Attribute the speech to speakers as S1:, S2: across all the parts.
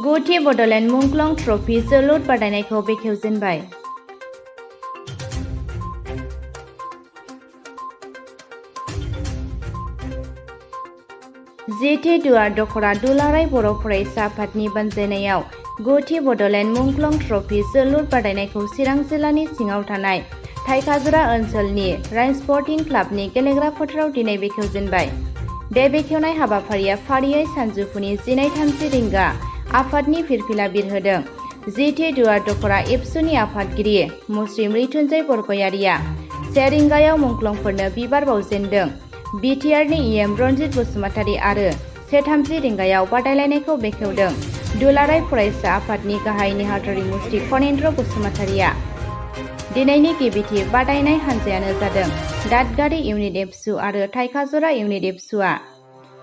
S1: गुथि बड'लेण्ड मुंख्लं ट्रफी जोलुर बादायनायखौ बेखेवजेनबाय। जिथि दुवार दखरा दुलाराय बर' फरायसा आफादनि बानजायनायाव गुथि बड'लेण्ड मुंख्लं ट्रफी जोलुर बादायनायखौ चिरां जिल्लानि सिङाव थानाय थाइखाजुरा ओनसोलनि राइन स्पर्टिं क्लाबनि गेलेग्रा फोथाराव दिनै बेखेवजेनबाय। बे बेखेवनाय हाबाफारिया फारियै सानजौफुनि 12:30 रिंगा आफादनि फिरफिला बिरहोदों। जिथि दुवार दखरा एबसुनि आफादगिरि मुस्रि मृत्युंजय बरगयारिया 1 रिंगायाव मुंख्लंफोरनो बिबार बावजेनदों। बिटिआरनि इएम रनजित बसुमतारी आरो 1:30 रिंगायाव बादायलायनायखौ बेखेवदों। दुलाराय फरायसा आफादनि गाहाय नेहाथारि मुस्रि फनेन्द्र बसुमतारीया दिनैनि गिबिथि बादायनाय हानजायानो जादों दादगारि इउनिट एबसु आरो थाइखाजुरा इउनिट एबसुआ।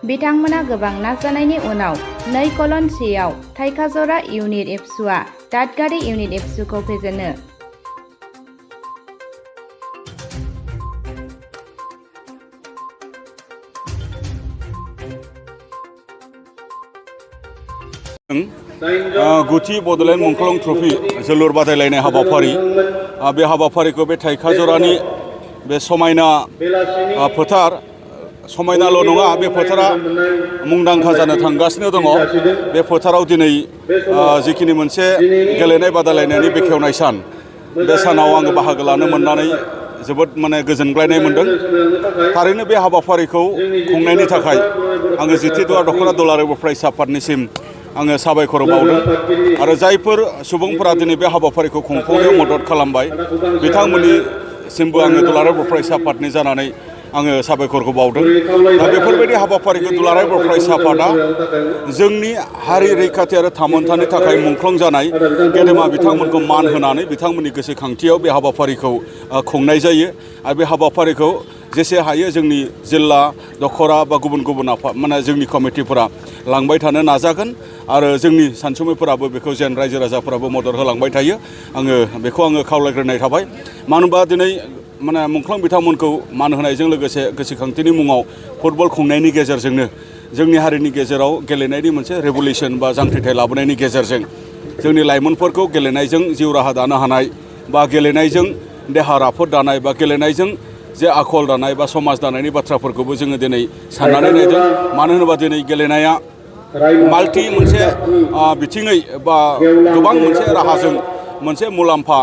S1: बिथांमोना गोबां नाजानायनि उनाव 2:3 थाइखाजुरा इउनिट एबसुआ दादगारि इउनिट एबसुखौ फेजेनो।
S2: गुथि बड'लेण्ड मुंख्लं ट्रफी जोलुर बादायलायनाय हाबाफारि बे हाबाफारिखौ बे थाइखाजुरानि बे समायना फोथार समायनाल' नङा बे फोथारा मुंदांखा जानो थांगासिनो दङ। बे फोथाराव दिनै जिखिनि मोनसे गेलेनाय बादायलायनायनि बेखेवनाय सान बे सानाव आङो बाहागो लानो मोननानै जोबोद गोजोनग्लायनाय मोनदों। थारैनो बे हाबाफारिखौ खुंनायनि थाखाय आङो जिथि दुवार दखरा दुलाराय बर' फरायसा आफादनिसिम आङो साबायखर बावदों आरो जायफोर सुबुंफोरा दिनै बे हाबाफारिखौ खुंफुंनायाव मदद खालामबाय बिथांमोननिसिमबो आङो दुलाराय बर' फरायसा आफादनि जानानै आङो साबायखरखौ बावदों। दा बेफोरबायदि हाबाफारिखौ दुलाराय बर' फरायसा आफादा जोंनि हारि रैखाथि आरो थामोन्थानि थाखाय मुंख्लं जानाय गेदेमा बिथांमोनखौ मान होनानै बिथांमोननि गोसोखांथियाव बे हाबाफारिखौ खुंनाय जायो। आरो बे हाबाफारिखौ जेसे हायो जोंनि जिल्ला दखरा बा गुबुन गुबुन आफाद जोंनि कमिटिफोरा लांबाय थानो नाजागोन आरो जोंनि सानसुमैफोराबो बेखौ जेन रायजो राजाफोराबो मदद होलांबाय थायो। बेखौ आङो खावलायग्रोनाय थाबाय। मानो होनबा दिनै मुंख्लं बिथांमोनखौ मान होनायजों लोगोसे गोसोखांथिनि मुङाव फुटबल खुंनायनि गेजेरजोंनो जोंनि हारिनि गेजेराव गेलेनायनि मोनसे रेभुलेसन बा जांख्रिथाय लाबोनायनि गेजेरजों जोंनि लाइमोनफोरखौ गेलेनायजों जिउ राहा दानो हानाय बा गेलेनायजों देहा राफोद दानाय बा गेलेनायजों जे आखल दानाय बा समाज दानायनि बाथ्राफोरखौबो जोङो दिनै साननानै नायदों। मानो होनोबा दिनै गेलेनाया माल्टि मोनसे बिथिङै बा गोबां मोनसे राहाजों मोनसे मुलाम्फा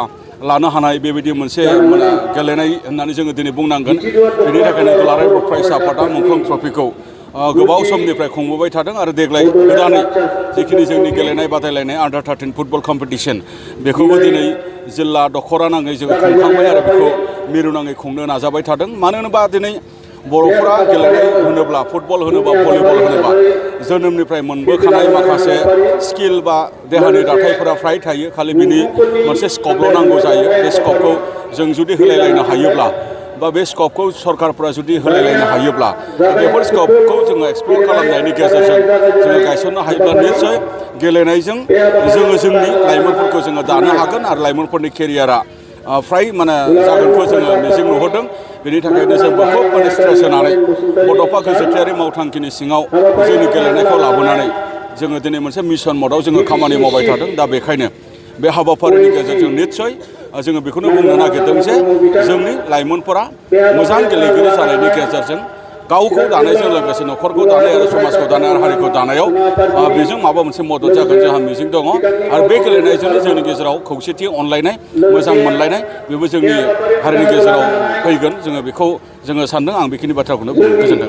S2: लानो हानाय बेबायदि मोनसे गेलेनाय होननानै जोङो दिनै बुंनांगोन। बेनि थाखायनो दुलाराय बर' फरायसा आफादा मुंख्लं ट्रफीखौ गोबाव समनिफ्राय खुंबोबाय थादों आरो देग्लाय गोदानै जिखिनि जोंनि गेलेनाय बादायलायनाय आन्डार 13 फुटबल कम्पिटिसन बेखौबो दिनै जिल्ला दखरा नाङै जोङो खुंखांबाय आरो बेखौ मिरु नाङै खुंनो नाजाबाय थादों। मानो होनोबा दिनै बर'फोरा गेलेनाय होनोब्ला फुटबल होनोबा भलिबल होनोबा जोनोमनिफ्राय मोनबोखानाय माखासे स्किल बा देहानि दाथायफोरा फ्राय थायो। खालि बिनि मोनसे स्कपल' नांगौ जायो। बे स्कपखौ जों जुदि होलायलायनो हायोब्ला बा बे स्कपखौ सरकारफोरा जुदि होलायलायनो हायोब्ला बेफोर स्कपखौ जोङो एक्सप्लर खालामनायनि गेजेरजों जोङो गायसननो हायोब्ला निस्सय गेलेनायजों जोङो जोंनि लाइमोनफोरखौ जोङो दानो हागोन आरो लाइमोनफोरनि केरियारा फ्राय जागोनखौ जोङो मिजिं नुहरदों। बेनि थाखायनो जों बेखौ स्ट्रेस होनानै बड'फा गोजोनथायारि मावथांखिनि सिङाव जोंनि गेलेनायखौ लाबोनानै जोङो दिनै मोनसे मिशन मदआव जोङो खामानि मावबाय थादों। दा बेखायनो बे हाबाफारिनि गेजेरजों निस्सय जोङो बेखौनो बुंनो नागिरदों जे जोंनि लाइमोनफोरा मोजां गेलेगिरि जानायनि गेजेरजों गावखौ दानायजों लोगोसे न'खरखौ दानाय आरो समाजखौ दानाय आरो हारिखौ दानायाव बेजों माबा मोनसे मदद जागोन जोंहा मिजिं दङ। आरो बे गेलेनायजोंनो जोंनि गेजेराव खौसेथि अनलायनाय मोजां मोनलायनाय बेबो जोंनि हारिनि गेजेराव फैगोन। जोङो बेखौ जोङो सानदों। आं बेखिनि बाथ्राखौनो गोजोनदों।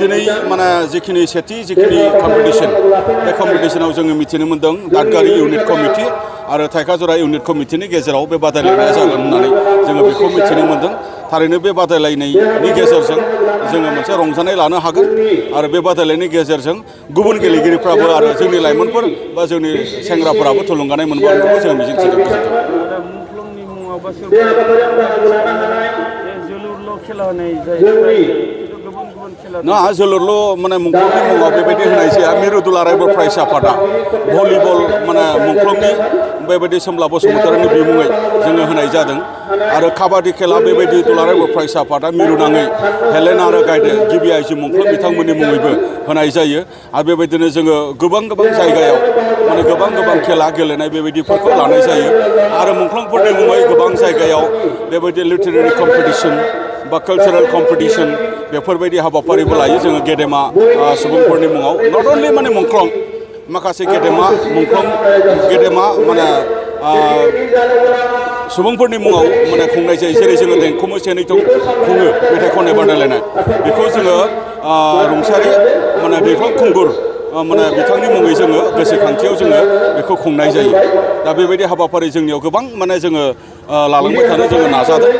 S2: दिनै जिखिनि कम्पिटिसन बे कम्पिटिसनाव जोङो मिथिनो मोन्दों दादगारि इउनिट कमिटि आरो थाइखाजुरा इउनिट कमिटिनि गेजेराव बे बादायलायनाया जागोन होननानै जोङो बेखौ मिथिनो मोन्दों। थारैनो बे बादायलायनायनि गेजेरजों जोङो मोनसे रंजानाय लानो हागोन आरो बे बादायलायनायनि गेजेरजों गुबुन गेलेगिरिफ्राबो आरो जोंनि लाइमोनफोर बा जोंनि सेंग्राफोराबो थुलुंगानाय मोनबावगोनखौ जोङो मिजिंथिदों।
S3: मुंख्लंनि मुङाव बा जोलुरल' खेला होनाय जायो। गुबुन गुबुन गुबुन खेला
S2: ना जोलुरल' माने मुंख्लंनि मुङाव बेबायदि होनाय जाया मिरु दुलाराय बर' फरायसा आफादा भलिबल माने मुंख्लंनि बेबायदि सोमला बसुमतारिनि बिमुङै जोङो होनाय जादों आरो काबादि खेला बेबायदि दुलाराय बर' फरायसा आफादा मिरु नाङै हेलेन आरो गायदे गिबि आइजो मुंख्लं बिथांमोननि मुङैबो होनाय जायो आरो बेबायदिनो जोङो गोबां जायगायाव माने गोबां खेला गेलेनाय बेबायदिफोरखौ लानाय जायो आरो मुंख्लंफोरनि मुङै गोबां जायगायाव बेबायदि लिटारेरि कम्पिटिसन बा कालचारेल कम्पिटिसन बेफोरबायदि हाबाफारिबो लायो जोङो गेदेमा सुबुंफोरनि मुङाव नट अनलि माने मुंख्लं माखासे गेदेमा माने सुबुंफोरनि मुङाव माने खुंनाय जायो जेरै जोङो देंखो मोसानायखौ खुङो मेथाइ खननाय बादायलायनाय बेखौ जोङो रुंसारि माने दैखर खुंगुर माने बिथांनि मुङै जोङो गोसोखांथियाव जोङो बेखौ खुंनाय जायो दा बेबायदि हाबाफारि जोंनियाव गोबां माने जोङो लालांबाय थानो जोङो नाजादों